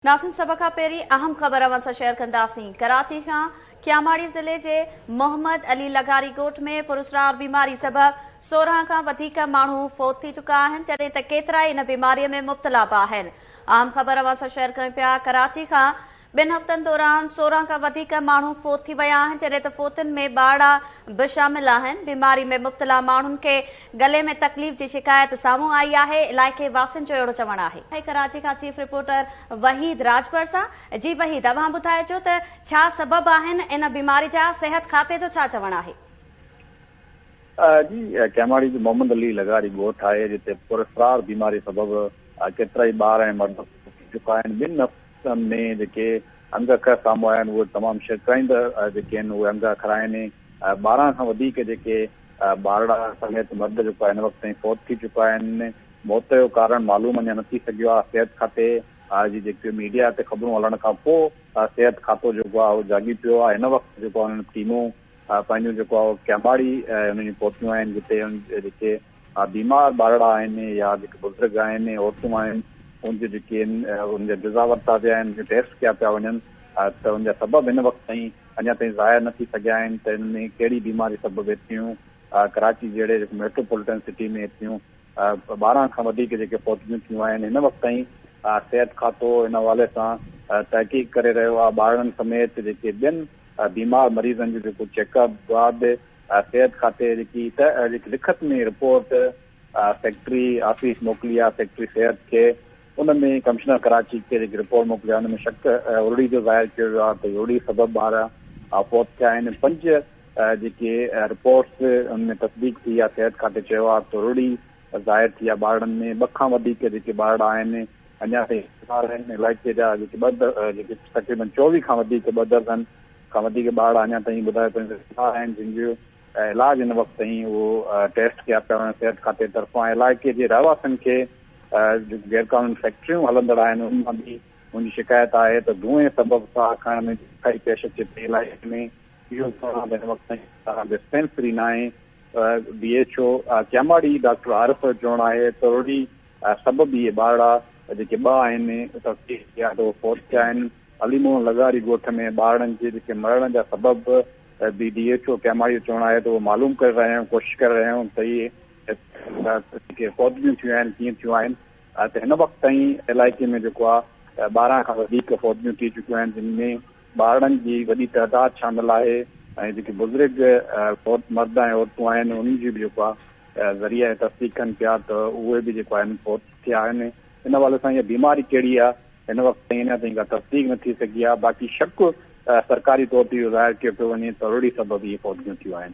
ناظرين سڀ کان پهرين اهم خبر اوهان سان شيئر ڪنداسين ڪراچي کان ڪياماڙي ضلعي جي محمد علي لغاري ڳوٺ ۾ پراسرار بيماري سبب 16 کان وڌيڪ ماڻهو فوت ٿي چڪا آهن جڏهن ته ڪيترائي ان بيماري ۾ مبتلا به آهن اهم خبر اوهان سان شيئر ڪيون پيا ڪراچي کان ٻن هفتن دوران 16 کان وڌيڪ ماڻهو فوت ٿي ويا آهن جڏهن ته فوتين ۾ ٻارڙا به شامل آهن بيماري ۾ مبتلا ماڻهن کي گلي ۾ تڪليف جي شڪايت سامهون آئي آهي علائقي واسين جو اهڙو چوڻ آهي. ڪراچي کان چيف رپورٽر وحيد راڄپر سان جي وحيد اوهان ٻڌائجو ته ڇا سبب آهن ان بيماري جا صحت کاتي جو ڇا چوڻ آهي. جي ڪيماڙي جو محمد علي لغاري ڳوٺ آهي جتي پراسرار بيماري سبب ڪيترائي ٻار ۽ مرد فوت ٿي چڪا آهن ٻن هفتن ۾ جيڪي انگ اکر سامهون آيا آهن اهي تمام ڇرڪائيندڙ جيڪي آهن اهي انگ اکر آهن 12 کان وڌيڪ جيڪي ٻارڙا سميت مرد جيڪو آهي هن وقت تائين فوت ٿي چڪا آهن موت جو ڪارڻ معلوم اڃا نه ٿي سگهيو آهي صحت کاتي جي جيڪي ميڊيا تي خبرون هلڻ کان پوء صحت کاتو جيڪو آهي اهو جاڳي پيو آهي هن وقت جيڪو آهي انهن ٽيمون پنهنجون جيڪو آهي ڪيماڙي انهن جون پهتيون آهن جتي جيڪي بيمار ٻارڙا آهن يا جيڪي بزرگ آهن عورتون آهن ان جي جيڪي آهن ان جا جزا ورتا ويا آهن ٽيسٽ ڪيا پيا وڃن ته ان جا سبب هن وقت تائين اڃا تائين ظاهر نه ٿي سگهيا آهن ته ان ۾ ڪهڙي بيماري سبب ايتريون ڪراچي جهڙي جيڪو ميٽروپوليٽن سٽي ۾ ايتريون 12 کان وڌيڪ جيڪي فوتگيون ٿيون آهن هن وقت تائين صحت کاتو ان حوالي سان تحقيق ڪري رهيو آهي ٻارڙن سميت جيڪي ٻين بيمار مريضن جو جيڪو چيڪ اپ بعد صحت کاتي جيڪي ته جيڪي لکت ۾ رپورٽ سيڪريٽري آفيس موڪلي آهي سيڪريٽري صحت کي ان ۾ ڪمشنر ڪراچي کي جيڪي رپورٽ موڪلي آهي ان ۾ شڪ ارڙي جو ظاهر ڪيو ويو آهي ته ارڙي سبب ٻار فوت ٿيا آهن پنج جيڪي رپورٽس ان ۾ تصديق ٿي آهي صحت کاتي چيو آهي ته ارڙي ظاهر ٿي آهي ٻارڙن ۾ ٻه کان وڌيڪ جيڪي ٻارڙا آهن اڃا تائين آهن علائقي جا جيڪي ٻه جيڪي تقريبن 24 کان وڌيڪ ٻه درجن کان وڌيڪ ٻارڙا اڃا تائين ٻڌايو پيو وڃي ته آهن جن جو علاج هن وقت تائين اهو ٽيسٽ ڪيا پيا وڃن صحت کاتي طرفان علائقي جي رهواسين کي جيڪو غير قانوني فيڪٽريون هلندڙ آهن ان مان به ان جي شڪايت آهي ته دونهين سبب ساهه کڻڻ ۾ ڏکيائي پيش اچي پئي علائقي ۾ اهو چوڻ آهي ته هن وقت تائين ڊسپينسري ناهي D H O Keamari doctor Arif جو چوڻ آهي ته روڙي سبب اهي ٻارڙا جيڪي ٻه آهن تصديق ٿي آهي ته اهي فوت ٿيا آهن علي محمد لغاري ڳوٺ ۾ ٻارڙن جي جيڪي مرڻ جا سبب به ڊي ايڇ او ڪيماڙي جو چوڻ آهي ته اهو معلوم ڪري رهيا آهيون ڪوشش ڪري رهيا آهيون ته اهي جيڪي فوتگيون ٿيون آهن ڪيئن ٿيون آهن ته هن وقت تائين علائقي ۾ جيڪو آهي 12 کان وڌيڪ فوتگيون ٿي چڪيون آهن جن ۾ ٻارڙن جي وڏي تعداد شامل آهي ۽ جيڪي بزرگ مرد ۽ عورتون آهن انهن جي به جيڪو آهي ذريعا تصديق ڪن پيا ته اهي به جيڪو آهن فوت ٿيا آهن ان حوالي سان اها بيماري ڪهڙي آهي هن وقت تائين اڃا تائين ڪا تصديق نه ٿي سگهي آهي، باقي شڪ سرڪاري طور تي اهو ظاهر ڪيو پيو وڃي ته روڙي سبب اهي فوتگيون ٿيون آهن.